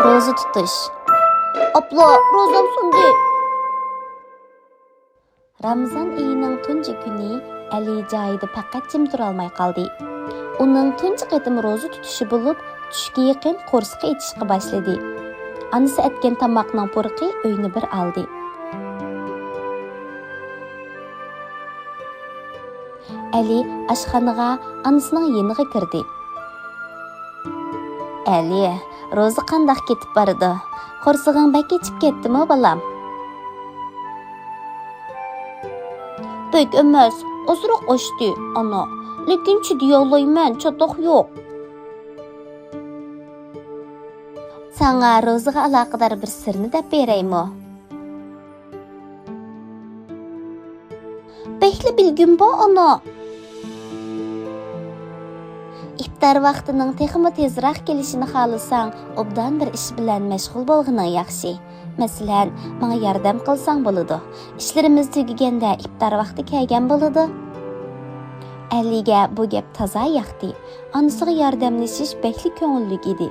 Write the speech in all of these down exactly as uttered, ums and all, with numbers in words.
روزا تۇتۇش. ئاپلا، روزام سۇندى. رامىزان ئېيىنىڭ تۇنجى كۈنى ئەلى جايىدا پەقەت جىم تۇرالماي قالدى. ئۇنىڭ تۇنجى قېتىم روزا تۇتۇشى بولۇپ، چۈشكە يېقىن قورسىقى ئېچىشقا باشلىدى. ئانىسى ئەتكەن تاماقنىڭ پۇرىقى ئۆينى بىر ئالدى. ئەلى ئاشخانىغا ئانىسىنىڭ يېنىغا كىردى. ئەلى، روزا قانداق كېتىپ بارىدۇ؟ قورسىقىڭ بەك ئېچىپ كەتتىمۇ، بالام؟ بەك ئەمەس، ئازراق ئاشتى، ئانا. لېكىن چىدىيالايمەن، چاتاق يوق. ساڭا روزىغا ئالاقىدار بىر سىرنى دەپ بېرەيمۇ؟ بەكلا بىلگۈم بار، ئانا. ئىپتار ۋاقتىنىڭ تېخىمۇ تېزراق كېلىشىنى خالىساڭ، ئوبدان بىر ئىش بىلەن مەشغۇل بولغىنىڭ ياخشى. مەسىلەن، ماڭا ياردەم قىلساڭ بولىدۇ. ئىشلىرىمىز تۈگىگەندە ئىپتار ۋاقتى كەلگەن بولىدۇ. ئەلىگە بۇ گەپ تازا ياقتى. ئانىسىغا ياردەملىشىش بەكلا كۆڭۈللۈك ئىدى.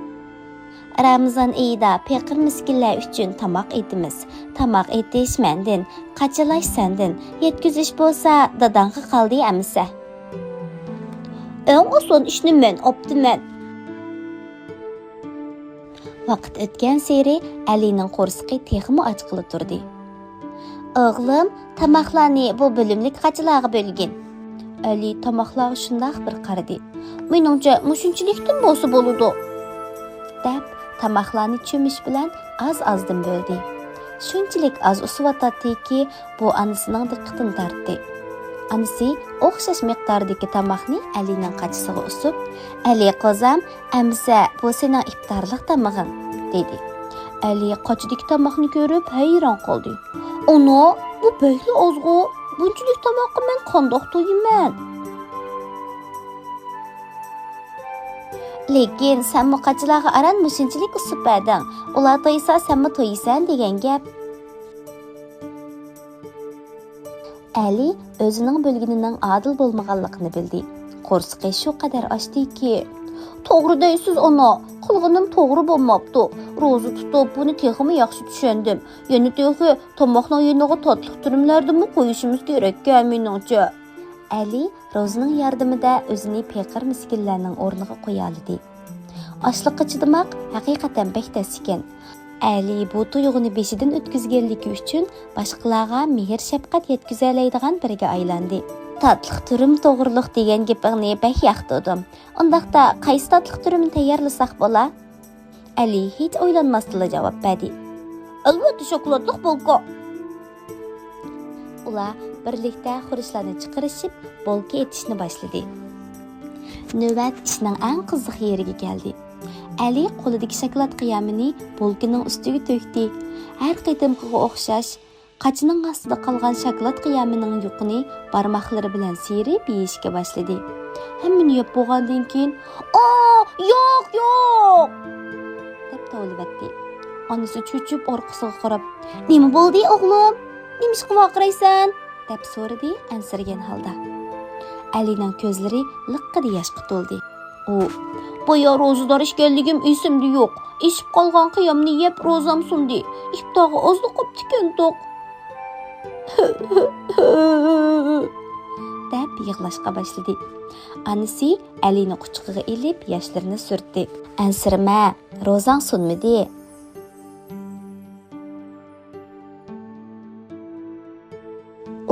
رامىزان ئېيىدا پېقىر-مىسكىنلەر ئۈچۈن تاماق ئېتىمىز. تاماق ئېتىش مەندىن، قاچىلاش سەندىن، يەتكۈزۈش بولسا داداڭغا قالدى ئەمىسە. ئەڭ ئاسان ئىشنى مەن ئاپتىمەن. ۋاقىت ئۆتكەنسېرى ئەلىنىڭ قورسىقى تېخىمۇ ئاچقىلى تۇردى. ئوغلۇم، تاماقلارنى بۇ بۆلۈملۈك قاچىلارغا بۆلگىن. ئەلى تاماقلارغا شۇنداق بىر قارىدى. مېنىڭچە، مۇشۇنچىلىكتىن بولسا بولىدۇ، دەپ، تاماقلارنى چۆمۈچ بىلەن ئاز-ئازدىن بۆلدى. شۇنچىلىك ئاز ئۇسسىۋاتاتتىكى، بۇ ئانىسىنىڭ دىققىتىنى تارتتى. ئانىسى ئوخشاش مىقداردىكى تاماقنى ئەلىنىڭ قاچىسىغا ئۇسۇپ، ئەلى قوزام، ئەمىسە بۇ سېنىڭ ئىپتارلىق تامىقىڭ، دېدى. ئەلى قاچىدىكى تاماقنى كۆرۈپ ھەيران قالدى. ئانا، بۇ بەكلا ئازغۇ، بۇنچىلىك تاماققا مەن قانداق تويىمەن؟ لېكىن سەنمۇ قاچىلارغا ئاران مۇشۇنچىلىك ئۇسسۇپ بەردىڭ، ئۇلار تويسا سەنمۇ تويىسەن دېگەن گەپ. ئەلى ئۆزىنىڭ بۆلگىنىنىڭ ئادىل بولمىغانلىقىنى بىلدى. قورسىقى شۇ قەدەر ئاچتىكى، توغرا دەيسىز، ئانا، قىلغىنىم توغرا بولماپتۇ. روزا تۇتۇپ، بۇنى تېخىمۇ ياخشى چۈشەندىم. يەنە تېخى تاماقنىڭ يېنىغا تاتلىق تۈرۈملەردىنمۇ قويۇشىمىز كېرەككەن، مېنىڭچە. ئەلى روزىنىڭ ياردىمىدە ئۆزىنى پېقىر-مىسكىنلەرنىڭ ئورنىغا قويالىدى. ئاچلىققا چىدىماق ھەقىقەتەن بەك تەس ئىكەن. ئەلى بۇ تۇيغۇنى بېشىدىن ئۆتكۈزگەنلىكى ئۈچۈن باشقىلارغا مېھىر-شەپقەت يەتكۈزەلەيدىغان بىرىگە ئايلاندى. تاتلىق تۈرۈم توغرىلىق دېگەن گېپىڭنى بەك ياقتۇردۇم. ئۇنداقتا قايسى تاتلىق تۈرۈمنى تەييارلىساق بولا؟ ئەلى ھېچ ئويلانماستىنلا جاۋاب بەردى. ئەلۋەتتە، شوكولادلىق بولكا. ئۇلار بىرلىكتە خۇرۇچلارنى چىقىرىشىپ، بولكا ئېتىشنى باشلىدى. نۆۋەت ئىشنىڭ ئەڭ قىزىق يېرىگە كەلدى. ئەلى قولىدىكى شاكىلات قىيامىنى بولكىنىڭ ئۈستىگە تۆكتى. ھەر قېتىمقىغا ئوخشاش، قاچىنىڭ ئاستىدا قالغان شاكىلات قىيامىنىڭ يۇقىنى بارماقلىرى بىلەن سىيرىپ يېيىشكە باشلىدى. ھەممىنى يەپ بولغاندىن كېيىن، «ئا، ياق، ياق!» دەپ توۋلىۋەتتى. ئانىسى چۆچۈپ ئارقىسىغا قاراپ، «نېمە بولدى، ئوغلۇم؟ نېمىشقا ۋارقىرايسەن؟» دەپ سورىدى ئەنسىرىگەن ھالدا. ئەلىنىڭ كۆزلىرى لىققىدە ياشقا تولدى. ئۇ، «بايا روزىدار ئىكەنلىكىم ئېسىمدە يوق. ئېشىپ قالغان قىيامنى يەپ روزام سۇندى. ئىپتارغا ئازلا قاپتىكەنتۇق.» دەپ يىغلاشقا باشلىدى. ئانىسى ئەلىنى قۇچىقىغا ئېلىپ ياشلىرىنى سۈرتتى. «ئەنسىرىمە، روزاڭ سۇنمىدى.»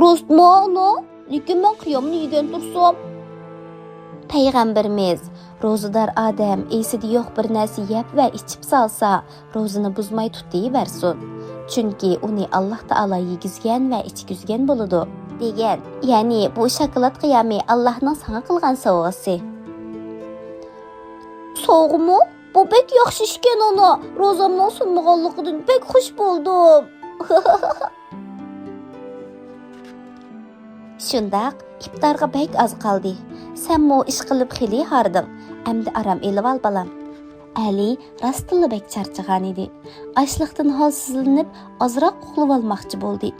«راستمۇ، ئانا؟ لېكىن مەن قىيامنى يېگەن تۇرسام.» پەيغەمبىرىمىز، «روزىدار ئادەم ئېسىدە يوق بىر نەرسە يەپ ۋە ئىچىپ سالسا، روزىنى بۇزماي تۇتۇۋەرسۇن. چۈنكى ئۇنى ئاللاھ تائالا يېگۈزگەن ۋە ئىچكۈزگەن بولىدۇ» دېگەن. يەنى بۇ شاكىلات قىيامى ئاللاھنىڭ ساڭا قىلغان سوۋغىسى. سوۋغىمۇ؟ بۇ بەك ياخشى ئىشكەن، ئانا. روزامنىڭ سۇنمىغانلىقىدىن بەك خۇش بولدۇم. شۇنداق، ئىپتارغا بەك ئاز قالدى. سەنمۇ ئىشقىلىپ خېلى ھاردىڭ. ئەمدى ئارام ئېلىۋال، بالام. ئەلى راستتىنلا بەك چارچىغانىدى. ئاچلىقتىن ھالسىزلىنىپ، ئازراق ئۇخلىۋالماقچى بولدى.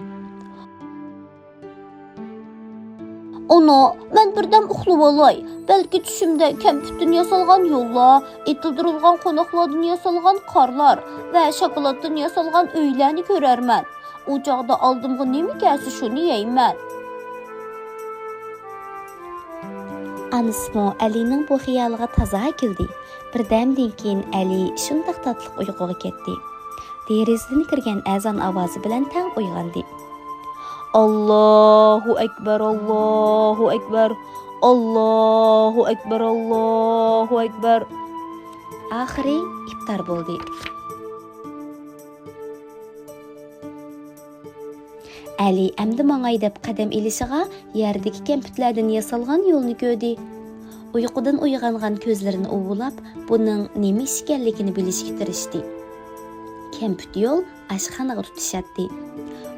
ئانا، مەن بىردەم ئۇخلىۋالاي. بەلكى چۈشۈمدە كەمپۈتتىن ياسالغان يوللار، ئېتىلدۇرۇلغان قوناقلاردىن ياسالغان قارلار ۋە شاكىلاتتىن ياسالغان ئۆيلەرنى كۆرەرمەن. ئۇ چاغدا ئالدىمغا نېمە كەلسە، شۇنى يەيمەن. ئانىسىمۇ ئەلىنىڭ بۇ خىيالىغا تازا كۈلدى. بىردەمدىن كېيىن ئەلى شۇنداق تاتلىق ئۇيقۇغا كەتتى. دېرىزىدىن كىرگەن ئەزان ئاۋازى بىلەن تەڭ ئويغاندى. ئاللاھۇ ئەكبەر، ئاللاھۇ ئەكبەر، ئاللاھۇ ئەكبەر، ئاللاھۇ ئەكبەر. ئاخىرى ئىپتار بولدى. ئەلى ئەمدى ماڭاي دەپ قەدەم ئېلىشىغا، يەردىكى كەمپۈتلەردىن ياسالغان يولنى كۆردى. ئۇيقۇدىن ئويغانغان كۆزلىرىنى ئۇۋۇلاپ، بۇنىڭ نېمە ئىش ئىكەنلىكىنى بىلىشكە تىرىشتى. كەمپۈت يول ئاشخانىغا تۇتىشاتتى.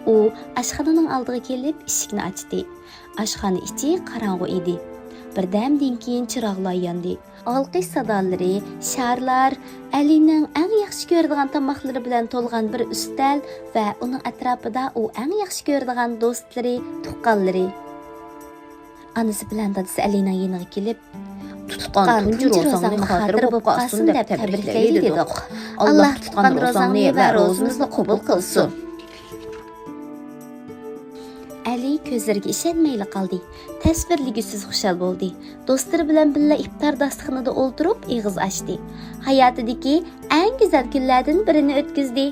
ئۇ ئاشخانىنىڭ ئالدىغا كېلىپ، ئىشىكنى ئاچتى. ئاشخانا ئىچى قاراڭغۇ ئىدى. بىردەمدىن كېيىن چىراغلار ياندى. ئالقىش سادالىرى، شارلار، ئەلىنىڭ ئەڭ ياخشى كۆرىدىغان تاماقلىرى بىلەن تولغان بىر ئۈستەل ۋە ئۇنىڭ ئەتراپىدا ئۇ ئەڭ ياخشى كۆرىدىغان دوستلىرى، تۇغقانلىرى. ئانىسى بىلەن دادىسى ئەلىنىڭ يېنىغا كېلىپ، تۇتقان تۇنجى روزاڭنى خاتىرە بولۇپ قالسۇن دەپ تەبرىكلەيلى دېدۇق. ئاللا تۇتقان روزاڭنى ۋە روزىمىزنى قوبۇل قىلسۇن. ئەلى كۆزلىرىگە ئىشەنمەيلا قالدى. تەسۋىرلىگۈسىز خۇشال بولدى. دوستلىرى بىلەن بىللە ئىپتار داستىخىنىدا ئولتۇرۇپ ئېغىز ئاچتى. ھاياتىدىكى ئەڭ گۈزەل كۈنلەردىن بىرىنى ئۆتكۈزدى.